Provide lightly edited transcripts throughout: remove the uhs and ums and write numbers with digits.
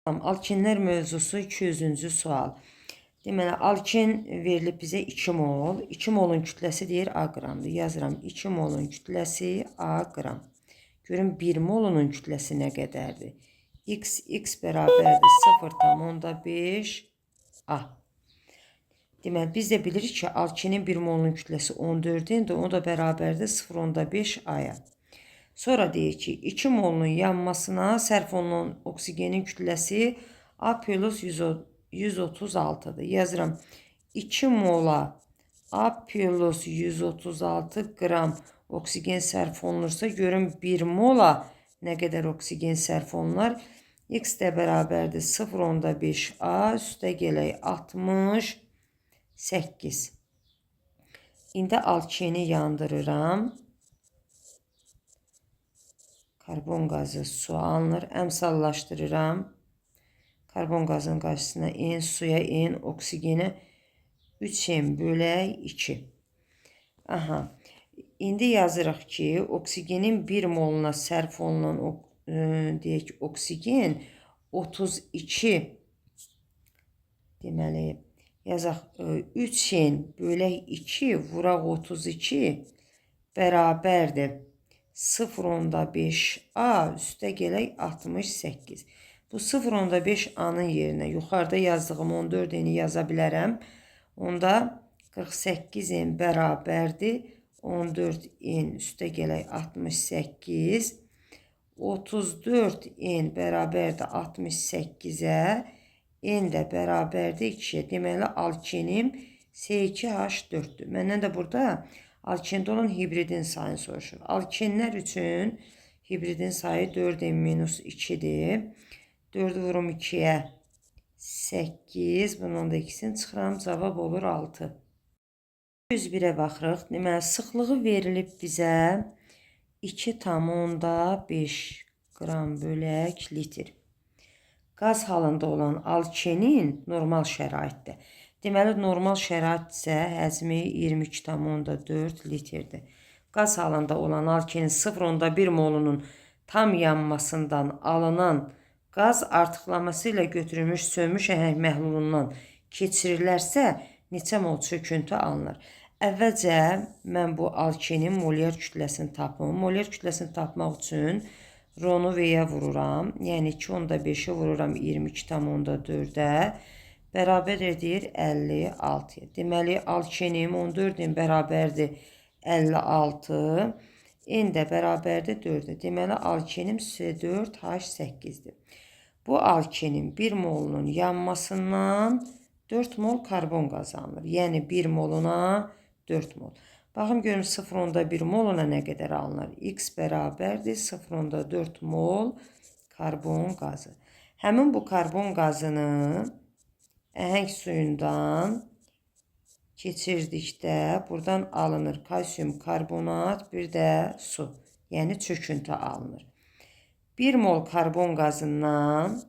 Alkenlər mövzusu 200-cü sual. Deməli, alken verilib bizə 2 mol. 2 molun kütləsi deyir A qramdır. Yazıram 2 molun kütləsi A qram. Görün 1 molunun kütləsi nə qədərdir? X, X bərabərdir 0,5 A. Deməli, biz də bilirik ki, alkenin 1 molunun kütləsi 14-dir, o da bərabərdir 0,5 A-ya. Sonra deyir ki, 2 molunun yanmasına sərf olunan oksigenin kütləsi A plus 136-dır. Yazıram 2 mola A plus 136 qram oksigen sərf olunursa, görün 1 mola nə qədər oksigen sərf olunar? X də bərabərdir 0,5 A üstə gələk 68. İndi alkeni yandırıram. Karbon qazı su alınır. Əmsallaşdırıram. Karbon qazının qarşısına N, suya N, oksigenə 3N bölək 2. Aha. İndi yazırıq ki, oksigenin 1 moluna sərf olunan deyək oksigen 32, deməli yazaq 3N bölək 2 vuraq 32 bərabərdir 0,5 A üstə gələk 68. Bu 0,5 A-nın yerinə yuxarıda yazdığım 14 N-i yaza bilərəm. Onda 48 N bərabərdir 14 N üstə gələk 68. 34 N bərabərdir 68-ə. N də bərabərdir 2-yə. Deməli, alkenim C2H4-dür. Məndən də burada alkende olan hibridin sayını soruşur. Alkenlər üçün hibridin sayı 4N minus 2-dir. 4 vurum 2-yə 8. Bundan da ikisini çıxıram. Cavab olur 6. 101-ə baxırıq. Deməli, sıxlığı verilib bizə 2,5 qram bölək litr. Qaz halında olan alkenin normal şəraitdə. Deməli, normal şərait isə həcmi 22,4 litrdir. Qaz halında olan alkenin 0,1 molunun tam yanmasından alınan qaz artıqlaması ilə götürülmüş sönmüş əhəng məhlulundan keçirilərsə, neçə mol çöküntü alınır? Əvvəlcə mən bu alkenin molyar kütləsini tapım. Molyar kütləsini tapmaq üçün ronu V-yə vururam. Yəni 2,5-i vururam 22,4-ə. Bərabər edir 56-ya. Deməli, alkenim 14-ün bərabərdir 56. N də bərabərdir 4-ə. Deməli, alkenim C4H8-dir. Bu alkenin 1 molunun yanmasından 4 mol karbon qazanılır. Yəni 1 moluna 4 mol. Baxım görüm 0,1 moluna nə qədər alınır? X bərabərdir 0,4 mol karbon qazı. Həmin bu karbon qazını əhəng suyundan keçirdikdə buradan alınır kalsium karbonat, bir də su, yəni çöküntü alınır. 1 mol karbon qazından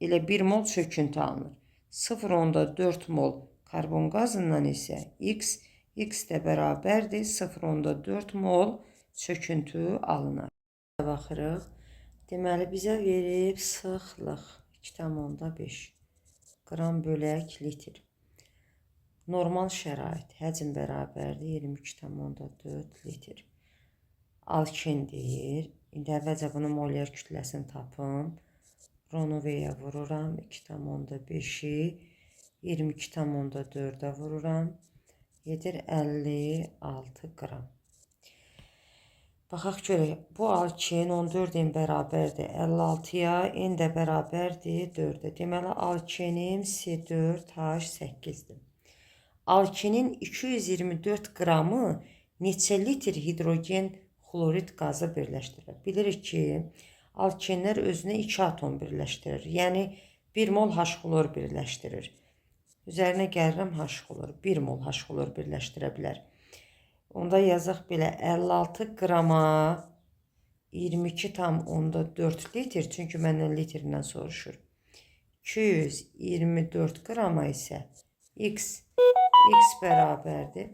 elə 1 mol çöküntü alınır. 0,4 mol karbon qazından isə X, X də bərabərdir 0,4 mol çöküntü alınır. Baxırıq. Deməli, bizə verib sıxlıq 2,5 qram bölək litr. Normal şərait həcm bərabərdir 22,4 litr. Alken deyir. İndi əvvəlcə bunun molyar kütləsini tapım. Ronu V-yə vururam. 2,5-i 22,4-ə vururam. Edir 56 qram. Baxaq görək. Bu alken 14 N bərabərdir 56-ya, N də bərabərdir 4-ə. Deməli, alkenim C4H8-dir. Alkenin 224 qramı neçə litr hidrogen xlorid qazı birləşdirir? Bilirik ki, alkenlər özünə 2 atom birləşdirir. Yəni 1 mol H xlor birləşdirir. Üzərinə gəlirəm H xlor. 1 mol H xlor birləşdirə bilər. Onda yazaq belə 56 qrama 22,4 litr. Çünki məndən litrlə soruşur. 224 qrama isə X, X bərabərdir.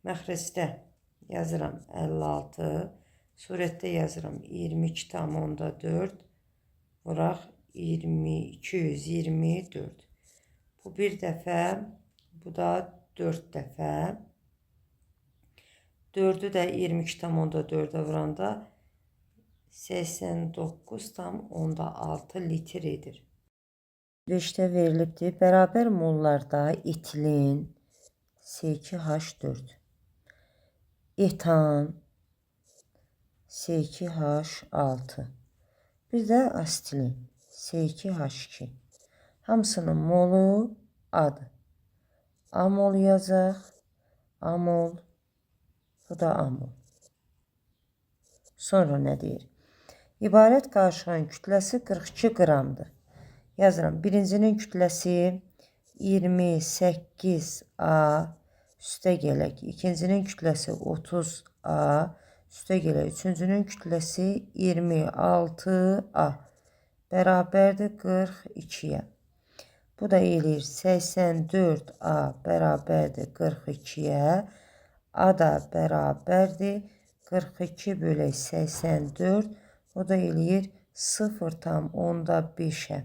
Məxrəcdə yazıram 56. Surətdə yazıram 22,4 vuraq 20, 224. Bu bir dəfə, bu da 4 dəfə. 4-ü də 22,4-ə vuranda 89,6 litr edir. 5-də verilibdir. Bərabər mollarda etilen C2H4, etan C2H6, bir də asetilen C2H2. Hamısının molu adır. A mol yazaq. A mol. Bu da A mol. Sonra nə deyir? İbarət qarışığın kütləsi 42 qramdır. Yazıram. Birincinin kütləsi 28A üstə gələk. İkincinin kütləsi 30A üstə gələk. Üçüncünün kütləsi 26A bərabərdir 42-yə. Bu da eləyir 84A bərabərdir 42-yə. A da bərabərdir 42 bölək 84. O da eləyir 0,5-ə.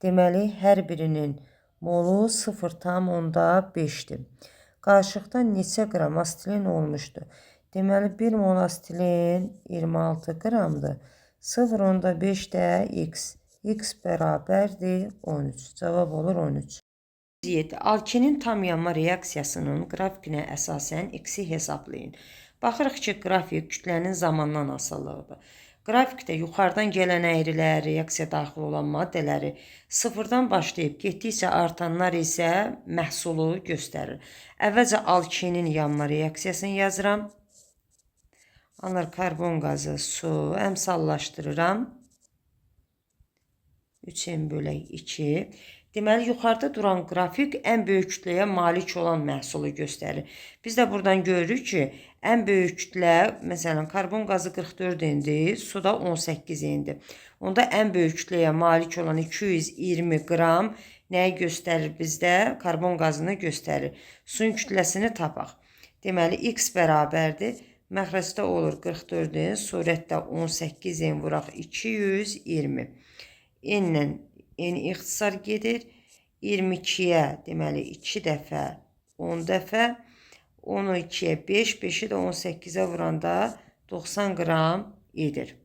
Deməli, hər birinin molu 0,5-dir. Qarışıqda neçə qram asetilen olmuşdur? Deməli, 1 mol asetilen 26 qramdır. 0,5 də x. X bərabərdir 13. Cavab olur 13. 7. Alkenin tam yanma reaksiyasının qrafikinə əsasən x-i hesablayın. Baxırıq ki, qrafik kütlənin zamandan asılılıqdır. Qrafikdə yuxarıdan gələn əyrilər, reaksiya daxil olan maddələri sıfırdan başlayıb getdikcə artanlar isə məhsulu göstərir. Əvvəlcə alkenin yanma reaksiyasını yazıram. Alır karbon qazı, su, əmsallaşdırıram. 3M bölək 2. Deməli, yuxarıda duran qrafik ən böyük kütləyə malik olan məhsulu göstərir. Biz də buradan görürük ki, ən böyük kütlə, məsələn, karbon qazı 44 indi, su da 18 indi. Onda ən böyük kütləyə malik olan 220 qram nəyi göstərir bizdə? Karbon qazını göstərir. Suyun kütləsini tapaq. Deməli, x bərabərdir. Məxrəcdə olur 44-ün, surətdə 18 n vuraq 220. N-lə N ixtisar gedir. 22-yə, deməli, 2 dəfə 10 dəfə. 10-u 2-yə 5, 5-i də 18-ə vuranda 90 qram edir.